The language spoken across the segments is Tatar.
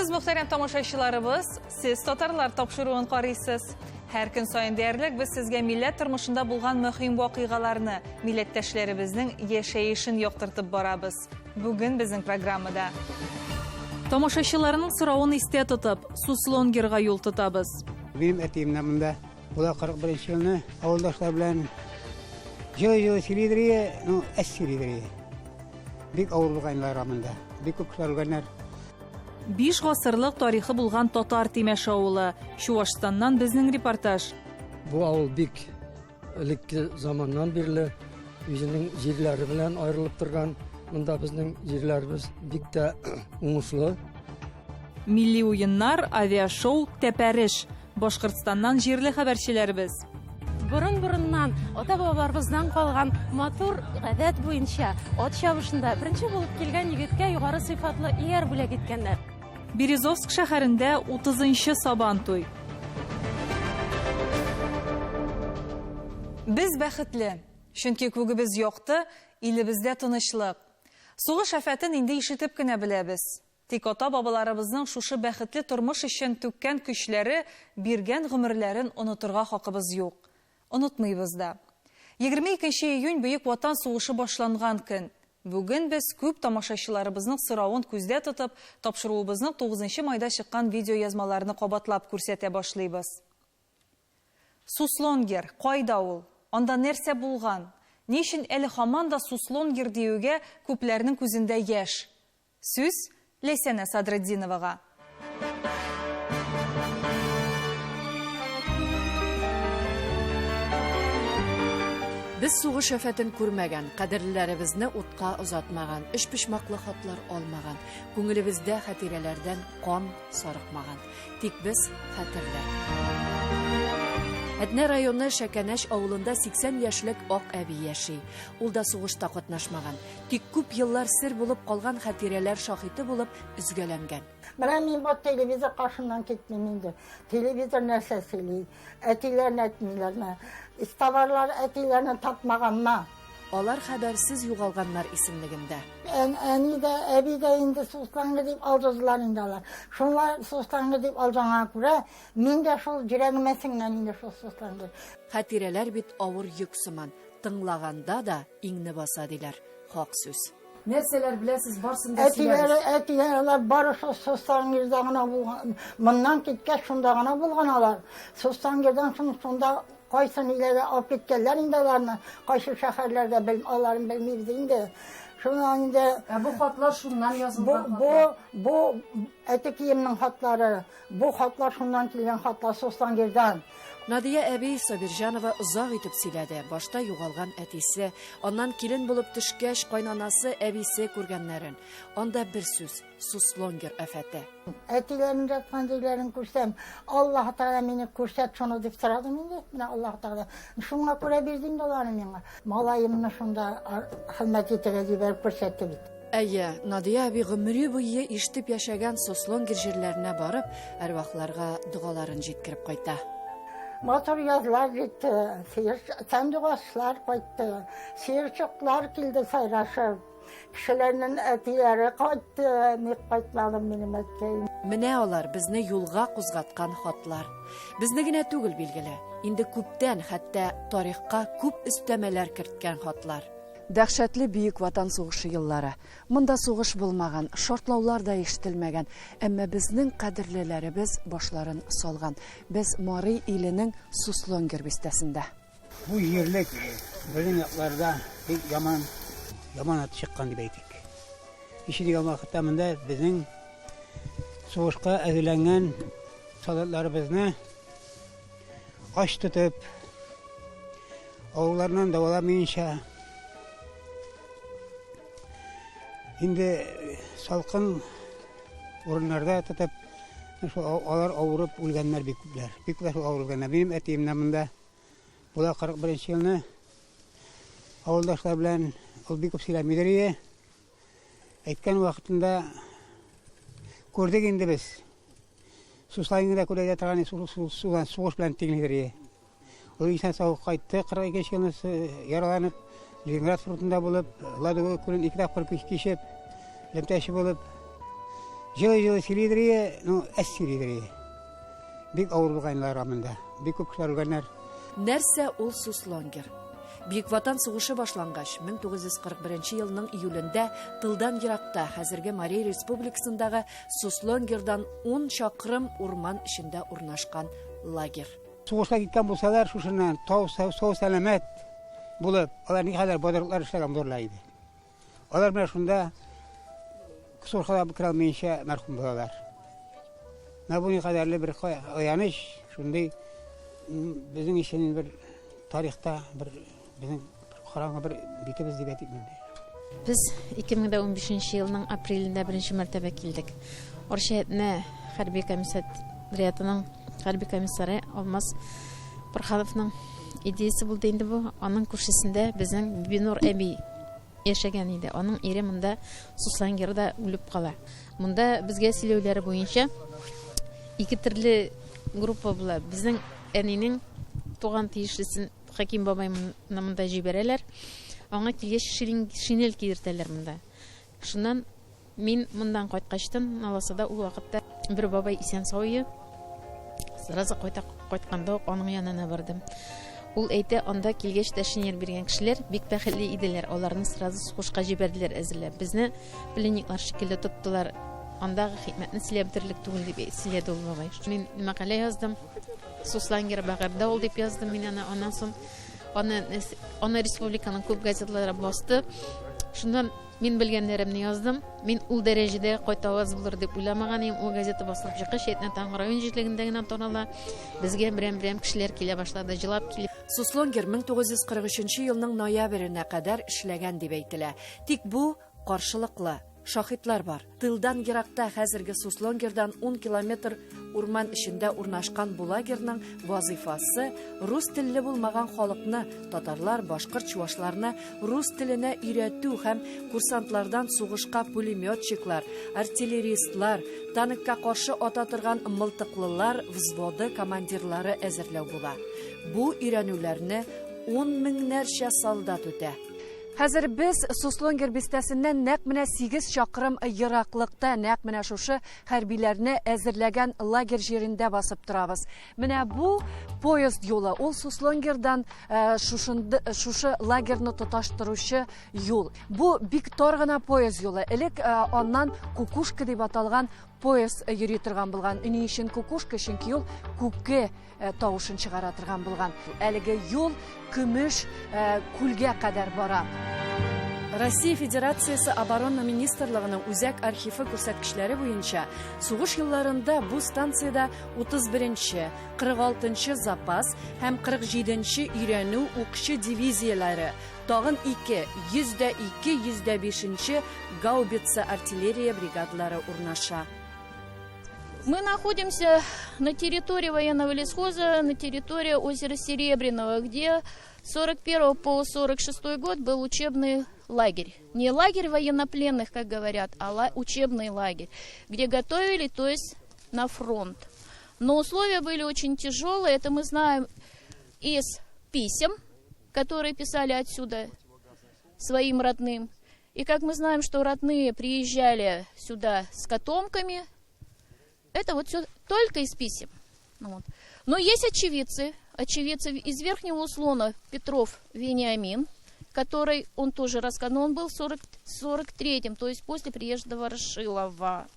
Исәнмесез, мөхтәрәм тамашачыларыбыз! Сез татарлар тапшыруын карыйсыз. Һәр көн саен диярлек без сезгә милләт тормышында булган мөһим вакыйгаларны, милләттәшләребезнең яшәешен яктыртып барабыз. Бүген безнең программада Тамашачыларның соравын истә тотып, Суслонгерга юл тотабыз. Минем әтием дә монда. Була 41 елны авылдашлар белән җылы-җылы сөйлидер ие, ну, әз сөйлидер ие. Бик авыр булган еллар монда. Бик күп кешеләр үлгәннәр. Биш гасырлык тарихы булган Татар Тимәш авылы. Чуашстаннан безнең репортаж. Бу авыл бик элекке заманнан бирле үзенең җирләре белән аерылып торган. Монда безнең җирләребез бик тә уңышлы. Милли уеннар, авиашоу, тәпәреш. Башкортстаннан җирле хәбәрчеләребез. Борын-борыннан ата-бабаларыбыздан калган матур гадәт буенча ат чабышында беренче булып килгән егеткә югары сыйфатлы ияр бүләк иткәннәр. Березовск шәһәрендә 30-нчы Сабан туй. Без бәхетле, чөнки күгебез якты, илебездә тынычлык. Сугыш афәтен инде ишетеп кенә беләбез. Тик ата-бабаларыбызның шушы бәхетле тормыш өчен түккән көчләре, биргән гомерләрен онытырга хакыбыз юк. Онытмыйбыз да. 22 нче июнь Бөек Ватан сугышы башланган көн. Бүген без күп тамашачыларыбызның соравын күздә тотып, тапшыруыбызның 9 нчы майда чыккан видеоязмаларны кабатлап күрсәтә башлыйбыз. Суслонгер, кайда ул? Анда нәрсә булган? Ни өчен әле һаман да Суслонгер диюгә күпләрнең күзендә яшь? Сүз, Ләйсәнә Садретдиновага. Без сугыш афәтен күрмәгән, кадерлеләребезне утка озатмаган, өчпочмаклы хатлар алмаган, күңелебездә хатирәләрдән кан сарыкмаган. Тик без хәтерле. Әтнә районы Шәкәнәч авылында 80 яшьлек ак әби яши. Ул да сугышта катнашмаган. Тик күп еллар сер булып калган хатирәләр шаһиты булып өзгәләнгән. Менә мин бу телевизор каршыннан китмим инде. Телевизор нәрсә сөйли? Әтиләрне әйтмиләрме? Эзтабарлар әтиләрне тапмаганмы? Алар хәбәрсез югалганнар исемлегендә. Әни дә, әби дә инде суслаңгы дип алдадылар инде алар. Шулар суслаңгы дип алданга күрә, мин дә шул йөрәгемә сеңгән инде шул суслаңгы. Хатирәләр бит авыр йөк сыман, тыңлаганда да иңне баса диләр. Хак сүз. Нәрсәләр беләсез, барсын да сөйләгез. Әтиләре, әтиләре алар бары шул Суслонгерда гына булган. Моннан киткәч шунда гына булган алар. Суслонгердан соң шунда кайсы ниләргә алып киткәннәр инде аларны, кайсы шәһәрләргә бел, аларын белмибез инде. Шуннан инде Ә бу хатлар шуннан бу, язылган бу, хатлар. бу әтекиемнең хатлары, бу хатлар шуннан килгән хатлар Суслонгердан. Надия әби Сабирҗанова озак итеп сөйләде. Башта югалган әтисе, аннан килен булып төшкәч, кайнанасы, әбисе күргәннәрен. Анда бер сүз, Суслонгер афәте. Әтиләрнең яткан җирләрен күрсәм, Аллаһы Тәгалә мине күрсәт шуны дип сорадым инде. Менә Аллаһы Тәгалә шуңа күрә бирде инде аларны миңа. Малаемны шунда хезмәт итәргә җибәреп күрсәтте бит. Әйе, Надия әби гомере буе ишетеп яшәгән Сослонгер җирләренә барып, әрвахларга догаларын җиткереп кайта. Матур язлар җитте, сыер, сандугачлар кайтты, сыерчыклар килде сайрашып, кешеләрнең әтиләре кайтты, ник кайтмадың минем әткәем. Менә алар, безне юлга кузгаткан хатлар. Безне генә түгел, билгеле, инде күптән, хәтта тарихка күп өстәмәләр керткән хатлар. Дәһшәтле Бөек Ватан сугышы еллары. Монда сугыш булмаган, шартлаулар да ишетелмәгән, әмма безнең кадерлеләребез башларын салган. Без Мари иленең Суслонгер бистәсендә. Бу җирлек безнең якларда бик яман, яман аты чыккан дип әйтик. Ничә дигән вакытта монда безнең сугышка әзерләнгән солдатларыбызны ач тотып, Авылларыннан дәваламыйнча, инде салкын урыннарда тотып, шул алар авырып үлгәннәр бик күпләр. Бик күпләр шул авырып үлгәннәр. Минем әтием дә монда була 41 елны авылдашлар белән ул бик күп сөйләмидер иде. Әйткән вакытында күрдек инде без. Суслайны да күрә торган сугыш белән тиңлидер иде. Ул исән-сау кайтты, 42 елны яраланып, Ленинград фронтында булып, Ладога күлен ике тапкыр кичеп, элемтәче булып. Җылы-җылы сөйлидер ие, ну, әз сөйлидер ие. Бик авыр булган еллар монда. Бик күп кешеләр үлгәннәр. Нәрсә ул Суслонгер? Бөек Ватан сугышы башлангач, 1941 елның июлендә тылдан еракта, хәзерге Марий Республикасындагы Суслонгердан 10 чакрым урман эчендә урнашкан лагерь. Сугышка киткән булсалар, шушыннан тау сау сәламәт булып, алар никадәр батырлыклар эшләгән булырлар иде. Алар менә шунда сугышка да керә алмыйча мәрхүм булалар. Менә бу никадәрле бер аяныч, шундый безнең өчен бер тарихта бер безнең караңгы бер битебез дип әйтик инде. Без 2015 елның апрелендә беренче мәртәбә килдек. Арча Әтнә хәрби комиссариатының хәрби комиссары Алмаз Борһановның идеясе булды инде бу. Аның күршесендә безнең Бибинур әби яшәгән иде. Аның ире монда Суслонгерда үлеп кала. Монда безгә сөйләүләре буенча ике төрле группа була. Безнең әнинең туган тиешлесен Хәким бабайны монда җибәрәләр. Аңа килгәч шинель кидертәләр монда. Шуннан мин моннан кайткачтын Наласада ул вакытта бер бабай исән сау ие. Сразу кайта кайтканда ук аның янына бардым. Ул әйтә, анда килгәч тә шинель биргән кешеләр бик бәхетле иделәр. Аларны сразу сугышка җибәрделәр әзерләп. Безне пленниклар шикелле тоттылар. Андагы хикмәтне сөйләп бетерерлек түгел дип сөйләде ул бабай. Мин мәкалә яздым. Суслонгер бәгырьдә ул дип яздым мин аны. Аннан соң аны аны республиканың күп газетлары басты. Шуннан мин белгәннәремне яздым. Мин ул дәрәҗәдә кайтаваз булыр дип уйламаган идем. Ул газета басылып чыккач, Әтнә Таңы район җирлегендә генә тарала. Безгә берәм-берәм кешеләр килә башлады, җылап килеп. Суслонгер 1943 елның ноябренә кадәр эшләгән дип әйтелә. Тик бу каршылыклы. Шаһитлар бар. Тылдан еракта хәзерге Суслонгердан 10 километр урман эчендә урнашкан бу лагерьның вазыйфасы рус телле булмаган халыкны, татарлар, башкорт, чувашларны рус теленә өйрәтү һәм курсантлардан сугышка пулеметчиклар, артиллеристлар, танкка каршы ата торган мылтыклылар взводы командирлары әзерләү була. Бу өйрәнүләрне ун меңнәрчә солдат үтә. Хәзер без Суслонгер бистәсеннән нәкъ менә 8 чакрым ераклыкта, нәкъ менә шушы хәрбиләрне әзерләгән лагерь җирендә басып торабыз. Менә бу поезд юлы, ул Суслонгердан шушы лагерьны тоташтыручы юл. Бу бик тар гына поезд юлы. Элек аннан Кукушка дип аталган поезд йөри торган булган. Ни өчен Кукушка? Чөнки ул күке тавышын чыгара торган булган. Әлеге юл көмеш күлгә кадәр бара. Россия Федерациясе Оборона Министрлыгының үзәк архивы күрсәткечләре буенча сугыш елларында бу станциядә 31-нче, 46-нчы запас һәм 47-нче өйрәнү укчы дивизияләре, тагын 2, 102, 105-нче гаубица артиллерия бригадалары урнаша. Мы находимся на территории военного лесхоза, на территории озера Серебряного, где с 41 по 46 год был учебный лагерь. Не лагерь военнопленных, как говорят, а учебный лагерь, где готовили, то есть на фронт. Но условия были очень тяжелые, это мы знаем из писем, которые писали отсюда своим родным. И как мы знаем, что родные приезжали сюда с котомками, это вот все только из писем. Вот. Но есть очевидцы, очевидцы из Верхнего Услона Петров Вениамин, который, он тоже рассказал, но он был в 43-м, то есть после приезда Ворошилова.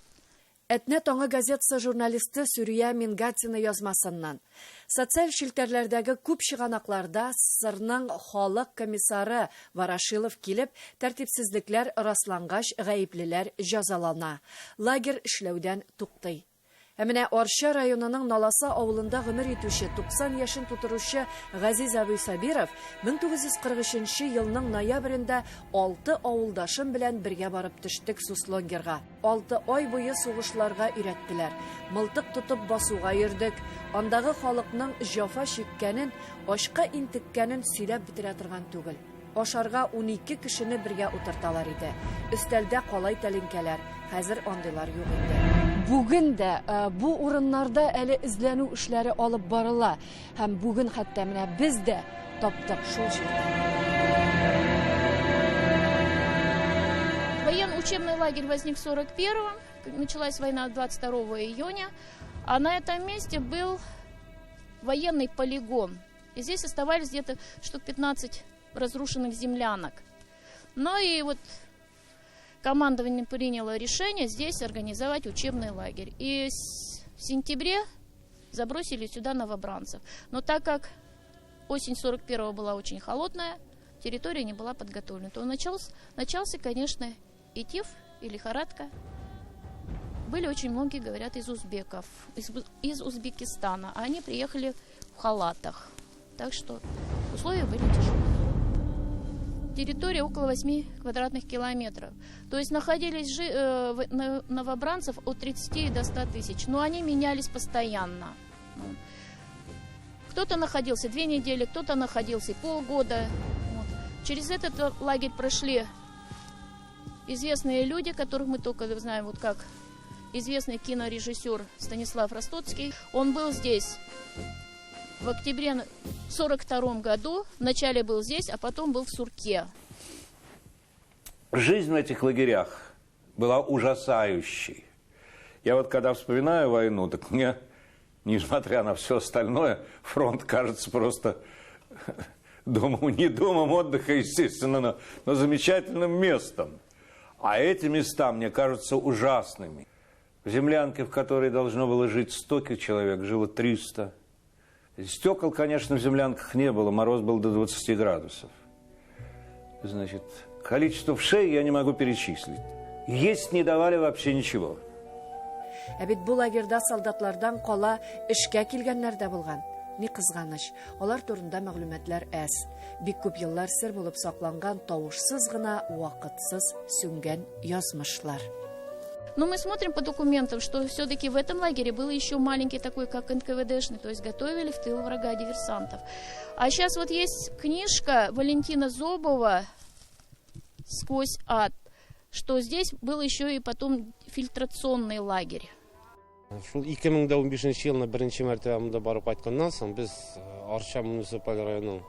Әтнә таңы газетасы журналисты Сүрия Мингатина язмасыннан. Социаль челтәрләрдәге күп чыганакларда СССРның халык комиссары Ворошилов килеп, тәртипсезлекләр раслангач, гаеплеләр җәзалана. Лагерь эшләүдән туктый. Ә менә Арча районының Наласа авылында гомер итүче 90 яшен тутыручы Газиз абый Сабиров 1943 елның ноябрендә 6 авылдашым белән бергә барып төштек Суслонгерга. 6 ай буе сугышларга өйрәттеләр. Мылтык тотып басуга йөрдек. Андагы халыкның җәфа чиккәнен, ачка интеккәнен сөйләп бетерә торган түгел. Ашарга 12 кешене бергә утырталар иде. Өстәлдә калай тәлинкәләр, хәзер андыйлар юк инде. Бүген дә бу урыннарда әле эзләнү эшләре алып барыла. Һәм бүген хәтта менә без дә таптык шул җирдә. Учебный лагерь возник в 41-м, началась война 22 июня, а на этом месте был военный полигон. И здесь оставались где-то штук 15 разрушенных землянок. Ну и вот командование приняло решение здесь организовать учебный лагерь. И в сентябре забросили сюда новобранцев. Но так как осень 41-го была очень холодная, территория не была подготовлена, то начался, конечно, и тиф, и лихорадка. Были очень многие, говорят, из узбеков, из Узбекистана. А они приехали в халатах. Так что условия были тяжелые. Территория около 8 квадратных километров. То есть находились новобранцев от 30 до 100 тысяч. Но они менялись постоянно. Кто-то находился 2 недели, кто-то находился полгода. Вот. Через этот лагерь прошли известные люди, которых мы только знаем, вот как известный кинорежиссер Станислав Ростоцкий. Он был здесь в октябре 1942 году. Вначале был здесь, а потом был в Сурке. Жизнь в этих лагерях была ужасающей. Я вот когда вспоминаю войну, так мне, несмотря на все остальное, фронт кажется просто домом, не домом отдыха, естественно, но замечательным местом. А эти места мне кажутся ужасными. В землянке, в которой должно было жить 100 человек, жило 300. Стекол, конечно, в землянках не было, мороз был до 20 градусов. Значит, количество вшей я не могу перечислить. Есть не давали вообще ничего. Ә бит бу лагерьда солдатлардан кала эшкә килгәннәр дә булган. Ни кызганыч, алар турында мәгълүматлар әз. Бик күп еллар сер булып сакланган тавышсыз гына вакытсыз сүнгән язмышлар. Но мы смотрим по документам, что все-таки в этом лагере был еще маленький такой, как НКВДшный, то есть готовили в тыл врага диверсантов. А сейчас вот есть книжка Валентина Зобова «Сквозь ад», что здесь был еще и потом фильтрационный лагерь. Шул 2015 елны беренче мәртәбә монда барып кайтканнан соң без Арча муниципаль районының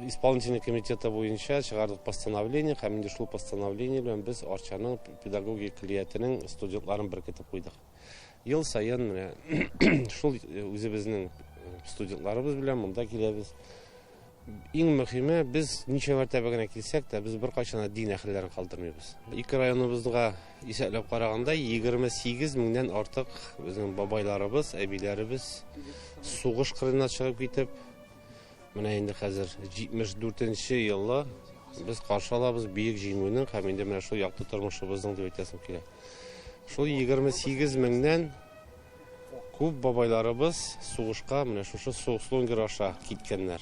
исполнительный комитеты буенча чыгардык постановление, һәм инде шул постановление белән без Арчаның педагогия көллиятенең студентларын беркетеп куйдык. Ел саен менә шул үзебезнең студентларыбыз белән монда киләбез. Иң мөһиме, без ничә мәртәбә генә килсәк тә, без беркайчан да дин әһелләрен калдырмыйбыз. Ике районыбызга исәпләп караганда 28 меңнән артык безнең бабайларыбыз, әбиләребез сугыш кырына чыгып китеп, менә инде хәзер 74 еллы без каршы алабыз бөек җиңүнең һәм инде менә шул якты тормышыбызның дип әйтәсем килә. Шул 28 меңнән күп бабайларыбыз сугышка менә шушы Суслонгер аша киткәннәр.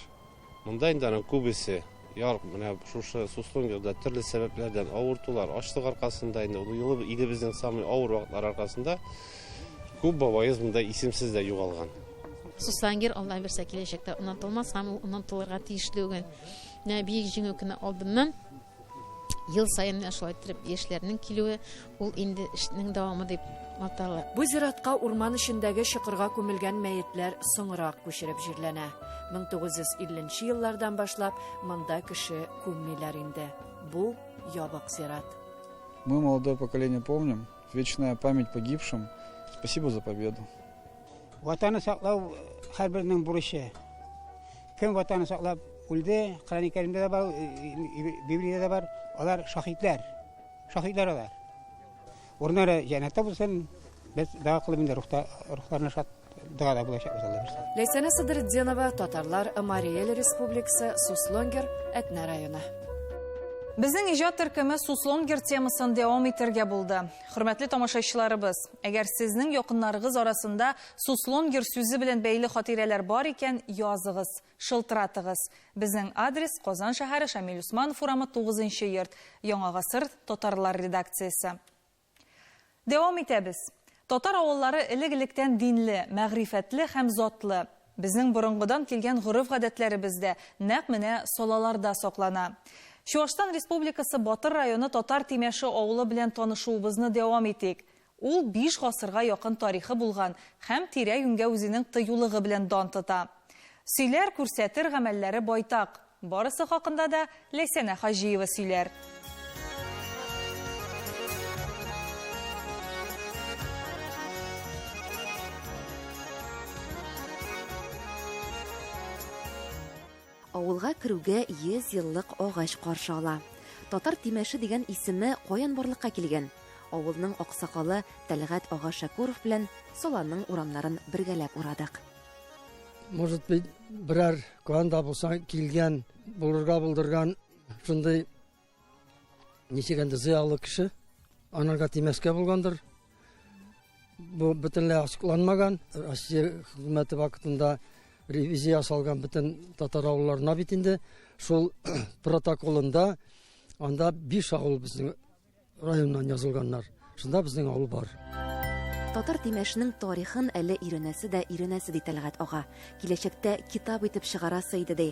Монда инде аның күбесе яр менә шушы Суслонгерда төрле сәбәпләрдән авыртулар, ачлык аркасында инде ул елы илебезнең самый авыр вакытлары аркасында күп бабайыбыз монда исемсез дә югалган. Суслонгер Алла бирсә киләчәктә онытылмас һәм ул онытылырга тиеш түгел. Менә Бөек Җиңү көне алдыннан ел саен менә шулай иттереп яшьләрнең килүе ул инде эшнең дәвамы дип атала. Бу зиратка урман эчендәге чокырга күмелгән мәетләр соңрак күчереп җирләнә. 1950 еллардан башлап монда кеше күммиләр инде. Бу ябык зират. Мы, молодое поколение, помним. Вечная память погибшим. Спасибо за победу. Ватанны саклау һәрберенең бурычы. Кем ватанны саклап үлде, Коръән Кәримдә дә бар, Библиядә дә бар, алар шаһитләр. Шаһитләр алар. Урыннары җәннәттә булсын, без дога кылып инде рухларына шат догада булачакбыз Алла бирсә. Ләйсәнә Садретдинова, Татарлар, Марий Эл Республикасы, Суслонгер, Әтнә районы. Безнең иҗат төркеме Суслонгер темасын дәвам итәргә булды. Хөрмәтле тамашачыларыбыз, әгәр сезнең якыннарыгыз арасында Суслонгер сүзе белән бәйле хатирәләр бар икән, языгыз, шылтыратыгыз. Безнең адрес Казан шәһәре Шамил Усманов урамы 9 йорт, Яңа гасыр татарлар редакциясе. Дәвам итәбез. Татар авыллары элек-электән динле, мәгърифәтле һәм затлы. Безнең борынгыдан килгән гореф-гадәтләребез дә нәкъ менә салаларда саклана. Чуашстан Республикасы Батыр районы Татар Тимәше авылы белән танышуыбызны дәвам итик. Ул 5 гасырга якын тарихы булган һәм тирә-юньгә үзенең тыюлыгы белән дан тота. Сөйләр, күрсәтер гамәлләре байтак. Барысы хакында да Ләйсәнә Хаҗиева сөйләр. Авылга керүгә 100 еллык агач каршы ала. Татар Тимәше дигән исеме каян барлыкка килгән? Авылның аксакалы Тәлгать ага Шәкүров белән Саланың урамнарын бергәләп урадык. Может быть, берәр каян да булса килгән, булырга булдырган шундый ничек инде зыялы кеше анарга тимәскә булгандыр. Бу бөтенләй ачыкланмаган. Россия хөкүмәте вакытында ревизия ясалган бөтен татар авылларына бит инде. Шул протоколында анда 5 авыл безнең районнан язылганнар. Шунда безнең авыл бар. Татар Тимәшенең тарихын әле өйрәнәсе дә өйрәнәсе, ди Тәлгать ага. Киләчәктә китап итеп чыгарасы иде, ди.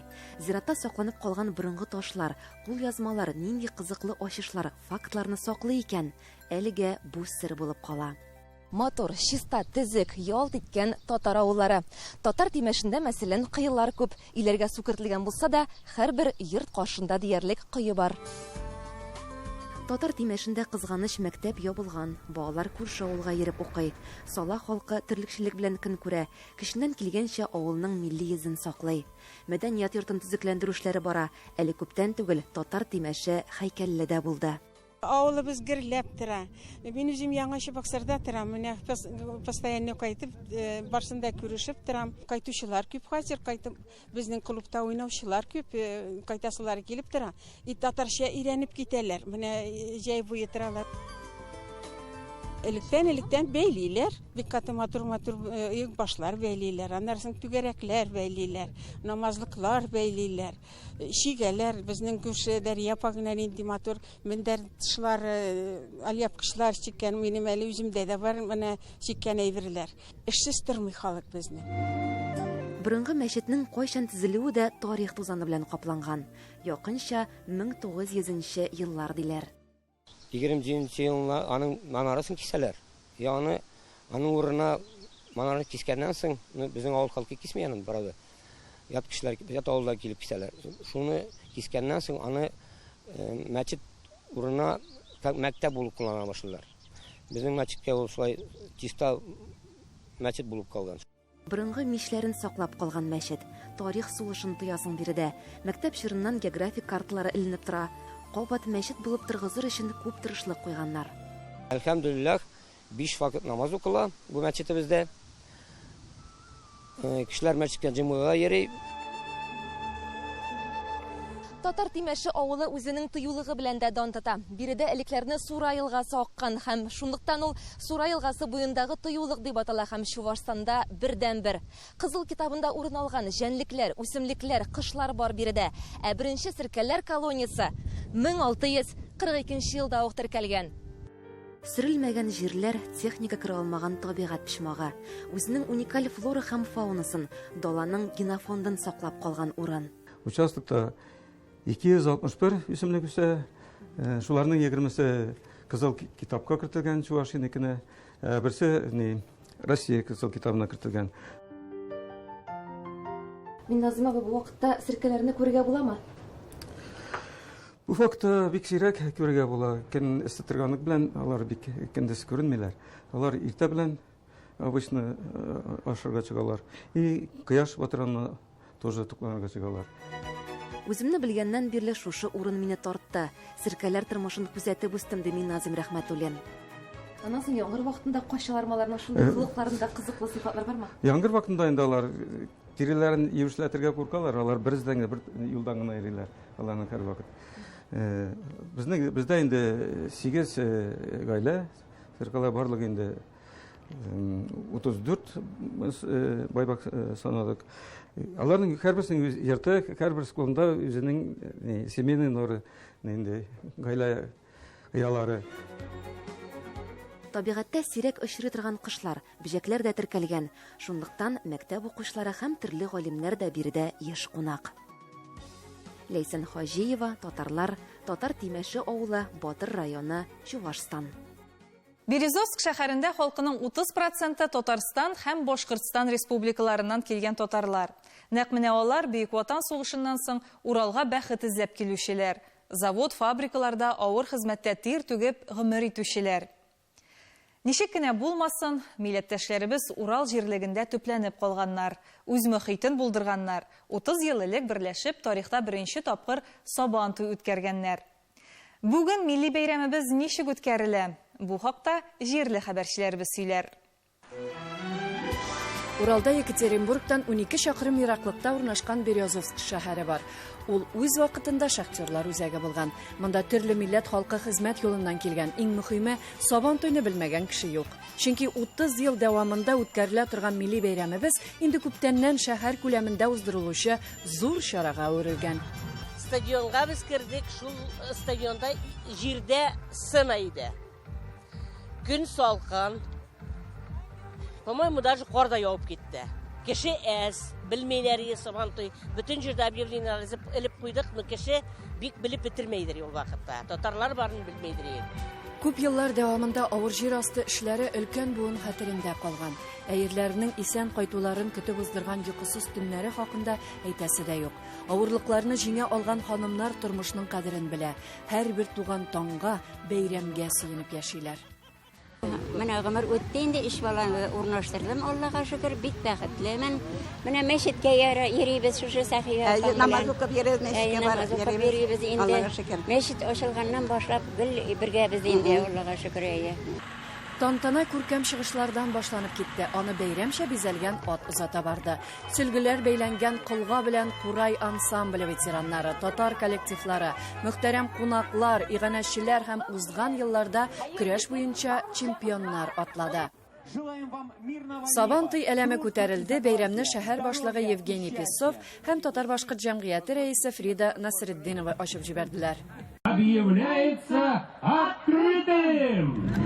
Зиратта сакланып калган борынгы ташлар, кулъязмалар нинди кызыклы ачышлар, фактларны саклый икән? Әлегә бу сер булып кала. Матур, чиста, төзек, ялт иткән татар авыллары. Татар Тимәшендә, мәсәлән, коелар күп. Өйләргә су кертелгән булса да, һәрбер йорт каршында диярлек кое бар. Татар Тимәшендә, кызганыч, мәктәп ябылган. Балалар күрше авылга йөреп укый. Сала халкы терлекчелек белән көн күрә. Көченнән килгәнчә авылның милли йөзен саклый. Мәдәният йортын төзекләндерү эшләре бара. Әле күптән түгел Татар Тимәше һәйкәлле дә булды. Авылыбыз гөрләп тора. Мин үзем Яңа Чабаксарда торам. Менә постоянно кайтып, э, барсын да күрешеп торам. Кайтучылар күп хәзер, кайтып безнең клубта уйнаучылар күп, э, кайтасылары килеп тора. И татарча өйрәнеп китәләр. Менә э, җәй буе торалар. Электән электән бәйлиләр. Бик каты матур-матур оекбашлар бәйлиләр. Аннан соң түгәрәкләр бәйлиләр, намазлыклар бәйлиләр. Чигәләр, безнең күрше Дәрия апа гына нинди матур мендәр тышлары, алъяпкычлар чиккән, минем әле үземдә дә бар менә чиккән әйберләр. Эшсез тормый халык безнең. Борынгы мәчетнең кайчан төзелүе дә тарих тузаны белән капланган. Якынча 1900 нче еллар диләр. 27 нче елны аның манарасын кисәләр. И аны аның урынына манараны кискәннән соң, ну, безнең авыл халкы кисми аны, правда. Ят кешеләр, ят авылдан килеп кисәләр. Шуны кискәннән соң аны э, мәчет урынына как мәктәп булып куллана башлыйлар. Безнең мәчеткә ул шулай чиста мәчет булып калган. Борынгы мичләрен саклап калган мәчет. Тарих сулышын тоясың биредә. Мәктәп чорыннан географик карталары эленеп тора. Кабат мәчет булып торгызыр өчен күп тырышлык куйганнар. Әлхәмдүлилләһ, биш вакыт намаз укыла бу мәчетебездә. Кешеләр мәчеткә җомгага йөри. Татар Тимәше авылы үзенең тыюлыгы белән дә дан тота. Биредә элекләрне Сура елгасы аккан һәм шунлыктан ул Сура елгасы буендагы тыюлык дип атала һәм Чувашстанда бердәнбер. Кызыл китабында урын алган җәнлекләр, үсемлекләр, кошлар бар биредә. Ә беренче серкәләр колониясе 1642 нче елда ук теркәлгән. Сөрелмәгән җирләр, техника керә алмаган табигать почмагы. Үзенең уникаль флора һәм фаунасын, даланың генофондын саклап калган урын. Участокта 261 үсемлек үсә. Э, шуларның 20-се Кызыл китапка кертелгән Чувашиянекенә, э, берсе ни Россия Кызыл китабына кертелгән. Минназым абый, бу вакытта серкәләрне күрергә буламы? Бу факты бик сирәк күрергә була. Көн эссе торганлык белән алар бик көндез күренмиләр. Алар иртә белән обычно э, ашарга чыгалар. И кояш батырганны Тоже тукланырга чыгалар. Үземне белгәннән бирле шушы урын мине тартты. Серкәләр тормышын күзәтеп үстем, ди Минназыйм Рәхмәтуллин. Аннан соң яңгыр вакытында качалармы аларның шундый э, холыкларында кызыклы сыйфатлар бармы? Яңгыр вакытында инде алар э, тиреләрен юешләтергә куркалар, алар бер эздән генә, бер юлдан гына йөриләр аларның һәрвакыт. Э, безнең бездә инде 8 гаилә, серкәләр барлыгы инде 34 э, байбак э, санадык. Аларның һәрберсенең үз йорты, һәрбер склонда үзенең э, семейный норы, инде гаилә оялары. Табигатьтә сирәк очрый торган кошлар, бөҗәкләр дә теркәлгән. Шунлыктан мәктәп укучылары һәм төрле галимнәр дә биредә еш кунак. Ләйсән Хаҗиева, Татарлар, Татар Тимәше авылы, Батыр районы, Чувашстан. Березовск шәһәрендә халкының 30 проценты Татарстан һәм Башкортстан республикаларыннан килгән татарлар. Нәкъ менә алар Бөек Ватан сугышыннан соң Уралга бәхет эзләп килүчеләр, завод-фабрикаларда авыр хезмәттә тир түгеп гомер итүчеләр. Ничек кенә булмасын, милләттәшләребез Урал җирлегендә төпләнеп калганнар, үз мохитен булдырганнар, 30 ел элек берләшеп тарихта беренче тапкыр Сабантуй үткәргәннәр. Бүген милли бәйрәмебез ничек үткәрелә? Бу хакта җирле хәбәрчеләребез сөйләр. Уралда Екатеринбургтан 12 чакрым ераклыкта урнашкан Березовск шәһәре бар. Ул үз вакытында шахтерлар үзәге булган. Монда төрле милләт халкы хезмәт юлыннан килгән. Иң мөхиме, Сабан туйны белмәгән кеше юк. Чөнки 30 ел дәвамында үткәрелә торган милли бәйрәмебез инде күптәннән шәһәр күләмендә уздырылучы зур чарага әверелгән. Стадионга без кердек, шул стадионда җирдә сцена иде. Көн салкын. По-моему, даже кар да явып китте. Кеше әз, белмиләр иде Сабантуй. Бөтен җирдә объявлениеләр элеп куйдык, но кеше бик белеп бетермәйдер ул вакытта. Татарлар барын белмәйдер иде. Күп еллар дәвамында авыр җир асты эшләре өлкән буын хәтерендә калган. Ә ирләренең исән кайтуларын көтеп уздырган йокысыз төннәре хакында әйтәсе дә юк. Авырлыкларны җиңә алган ханымнар тормышның кадерен белә. Һәрбер туган таңга, бәйрәмгә сөенеп яшиләр. Менә гомер үтте инде, өч баланы урнаштырдым, Аллага шөкер, бик бәхетлемен. Менә мәчеткә йөрибез шушы Сәхибә апам белән. Намаз укып йөрибез, мәчеткә барып йөрибез. Инде. Аллага шөкер. Мәчет ачылганнан башлап гел бергәбез инде, Аллага шөкер, әйе. Тантана күркәм чыгышлардан башланып китте. Аны бәйрәмчә бизәлгән ат озата барды. Сөлгеләр бәйләнгән колга белән Курай ансамбле ветераннары, татар коллективлары, мөхтәрәм кунаклар, иганәчеләр һәм узган елларда көрәш буенча чемпионнар атлады. Сабантуй әләме күтәрелде, бәйрәмне шәһәр башлыгы Евгений Песцов һәм татар-башкорт җәмгыяте рәисе Фрида Насретдинова ачып җибәрделәр. Объявляется открытым!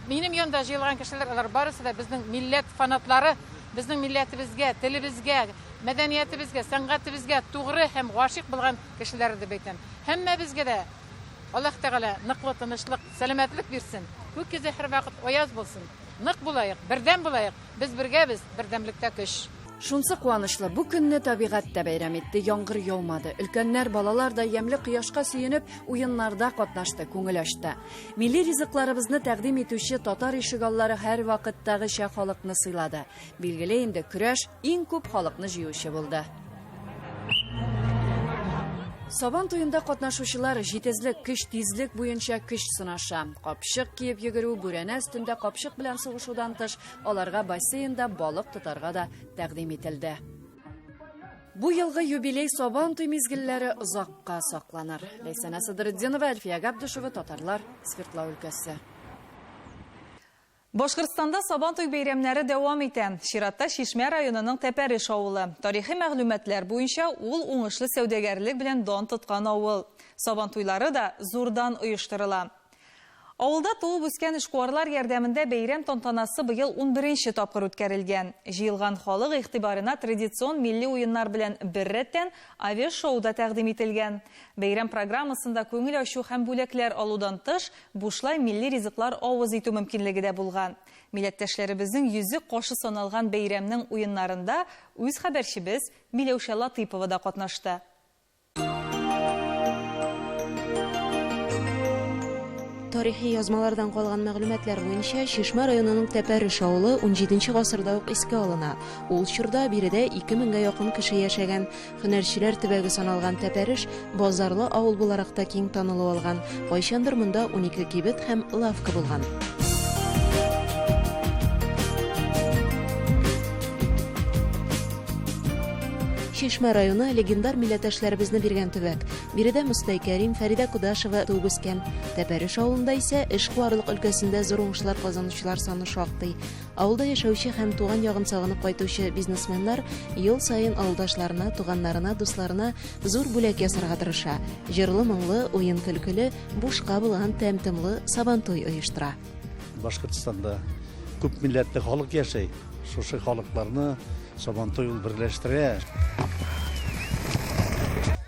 Минем янда җыелган кешеләр, алар барысы да безнең милләт фанатлары, Безнең милләтебезгә, телебезгә, мәдәниятебезгә, сәнгатебезгә тугры һәм гашыйк булган кешеләр дип әйтәм. Һәммәбезгә дә Аллаһ Тәгалә ныклы тынычлык, сәламәтлек бирсен. Күк йөзе һәрвакыт аяз булсын. Нык булаек, бердәм булаек. Без бергәбез, бердәмлектә көч. Шунсы куанычлы, бу көнне табигать тә бәйрәм итте, яңгыр яумады. Өлкәннәр, балалар да ямьле кояшка сөенеп, уеннарда катнашты, күңел ачты. Милли ризыкларыбызны тәкъдим итүче татар ишегаллары һәрвакыттагыча халыкны сыйлады. Билгеле инде, көрәш иң күп халыкны җыючы булды. Сабан туенда катнашучылар җитезлек, көч, тизлек буенча көч сынаша. Капчык киеп йөгерү, бүрәнә өстендә капчык белән сугышудан тыш, аларга бассейнда балык тотарга да тәкъдим ителде. Бу елгы юбилей Сабан туй мизгелләре озакка сакланыр. Ләйсәнә Садретдинова, Әлфия Габдышева, Татарлар, Свердлау өлкәсе. Башкортстанда Сабан туй бәйрәмнәре дәвам итә. Чиратта Чишмә районының Тәпәреш авылы. Тарихи мәгълүматлар буенча, ул уңышлы сәүдәгәрлек белән дан тоткан авыл. Сабан туйлары да зурдан оештырыла. Авылда туып үскән эшкуарлар ярдәмендә бәйрәм тантанасы быел унберенче тапкыр үткәрелгән. Җыелган халык игътибарына традицион милли уеннар белән беррәттән авиашоу да тәкъдим ителгән. Бәйрәм программасында күңел ачу һәм бүләкләр алудан тыш, бушлай милли ризыклар авыз итү мөмкинлеге дә булган. Милләттәшләребезнең йөзек кашы саналган бәйрәмнең уеннарында үз хәбәрчебез Миләүшә Латыйпова да катнашты. Тарихи язмалардан калган мәгълүматлар буенча, Чишмә районының Тәпәреш авылы 17 гасырда ук искә алына. Ул чорда биредә 2000 гә якын кеше яшәгән. Һөнәрчеләр төбәге саналган Тәпәреш базарлы авыл буларак та киң танылу алган. Кайчандыр монда 12 кибет һәм лавка булган. Чишмә районы легендар милләттәшләребезне биргән төбәк. Биредә Мостай Кәрим, Фәридә Кудашева туып үскән. Тәпәреш авылында исә эшкуарлык өлкәсендә зур уңышлар казанучылар саны шактый. Авылда яшәүче һәм туган ягын сагынып кайтучы бизнесменнар ел саен авылдашларына, туганнарына, дусларына зур бүләк ясарга тырыша. Җырлы-моңлы, уен-көлкеле, бушка булган тәм-томлы Сабантуй оештыра. Башкортстанда күп милләтле халык яшәй. Шушы халыкларны Сабантуй ул берләштерә.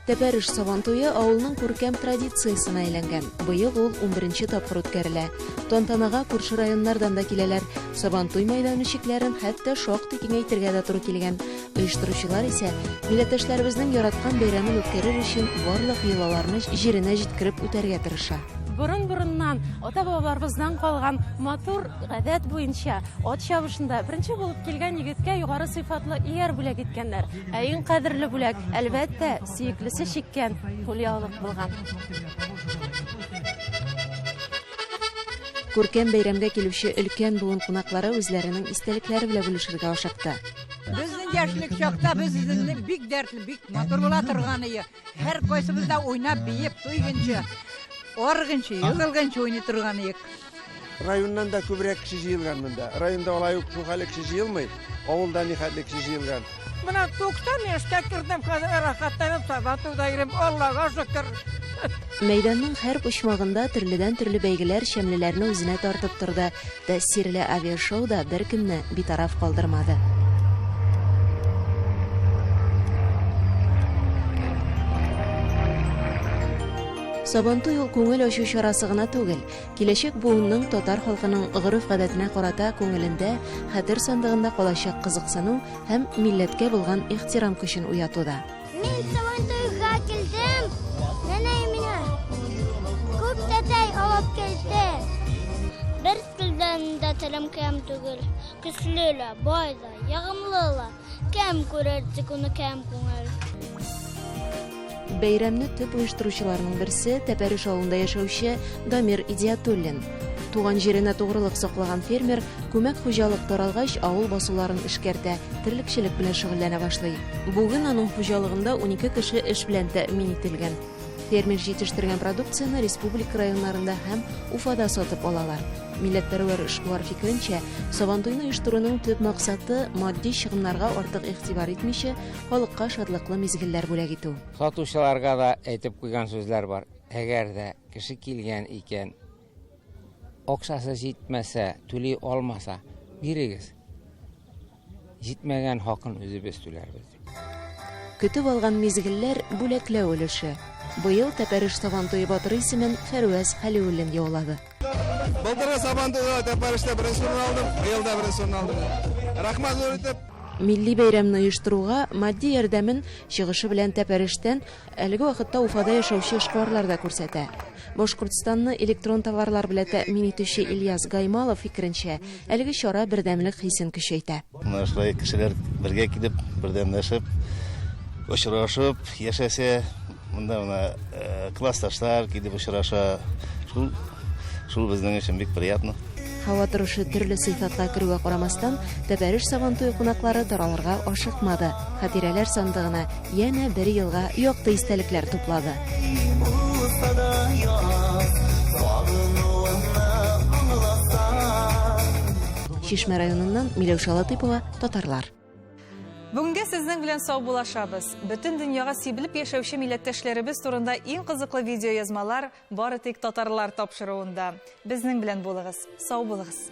Тәпәреш Сабантуе авылның күркәм традициясенә әйләнгән. Быел ул унберенче тапкыр үткәрелә. Тантанага күрше районнардан да киләләр. Сабантуй мәйданы чикләрен хәтта шактый киңәйтергә дә туры килгән. Оештыручылар исә милләттәшләребезнең яраткан бәйрәмен үткәрер өчен барлык йолаларны җиренә җиткереп үтәргә тырыша. Борын-борыннан ата-бабаларыбыздан калган матур гадәт буенча ат чабышында беренче булып килгән егеткә югары сыйфатлы ияр бүләк иткәннәр. Ә иң кадерле бүләк, әлбәттә, сөеклесе чиккән кулъяулык булган. Күркәм бәйрәмгә килүче өлкән буын кунаклары үзләренең истәлекләре белән бүлешергә ашыкты. Безнең яшьлек чакта без үзебезне бик дәртле, бик матур була торган иде. Һәр кайсыбыз да уйнап, биеп, туйгынчы, арыгынчы, егылганчы уйный торган идек. Районнан да күбрәк кеше җыелган монда. Районда алай ук шул хәле кеше җыелмый, авылда нихәтле кеше җыелган. Менә 90 яшькә кердем, хәзер рәхәтләнеп Сабантуйда йөрим, Аллага шөкер. Мәйданның һәр почмагында төрледән-төрле бәйгеләр чәмлеләрне үзенә тартып торды. Тәэсирле авиашоу да беркемне битараф калдырмады. Сабантуй ул күңел ачу чарасы гына түгел, Киләчәк буынның татар халкының гореф-гадәтенә карата күңелендә, хәтер сандыгында калачак кызыксыну һәм милләткә булган ихтирам көчен уяту да. Мин Сабантуйга килдем, нәнәй миңа күп тәтәй алып килде. Бер телдән дә телем кәм түгел, көчле лә, бай да, ягымлы ла. Кем күрер тик уны кәм күңел. Бәйрәмне төп оештыручыларның берсе Тәпәреш авылында яшәүче Дамир Идиатуллин. Туган җиренә тугрылык саклаган фермер күмәк хуҗалык таралгач авыл басуларын эшкәртә, терлекчелек белән шөгыльләнә башлый. Бүген аның хуҗалыгында 12 кеше эш белән тәэмин ителгән. Фермер җитештергән продукцияне республика районнарында һәм Уфада сатып алалар. Милләтпәрвәр эшкуар фикеренчә, Сабантуйны оештыруның төп максаты, матди чыгымнарга артык игътибар итмичә, халыкка шатлыклы мизгелләр бүләк итү. Сатучыларга да әйтеп куйган сүзләр бар. Әгәр дә кеше килгән икән, акчасы җитмәсә, түли алмаса, бирегез. Җитмәгән хакын үзебез түләрбез, дип. Көтеп алган мизгелләр, бүләкләү өлеше. Быел Тәпәреш Сабантуе батыры исемен Фәрвәз Хәлиуллин яулады. Былтыргы Сабантуйда Тәпәрештә беренче урын алдым, быел да беренче урын алдым. Рәхмәт зур итеп. Милли бәйрәмне оештыруга матди ярдәмен чыгышы белән Тәпәрештән әлеге вакытта Уфада яшәүче эшкуарлар да күрсәтә. Башкортстанны электрон товарлар белән тәэмин итүче Ильяс Гаймалов фикеренчә, әлеге чара бердәмлек хисен көчәйтә. Менә шулай кешеләр бергә килеп, бердәмләшеп, очрашып яшәсә, монда менә э, классташлар килеп очраша. Шул шул безнең өчен бик приятно. Һава торышы төрле сыйфатка керүгә карамастан, Тәпәреш Сабантуе кунаклары таралырга ашыкмады. Хатирәләр сандыгына янә бер елга якты истәлекләр туплады. Чишмә районыннан Миләүшә Латыйпова, Татарлар. Бүгенгә сезнең белән саубуллашабыз. Бөтен дөньяга сибелеп яшәүче милләттәшләребез турында иң кызыклы видеоязмалар бары тик Татарлар тапшыруында. Безнең белән булыгыз. Сау булыгыз.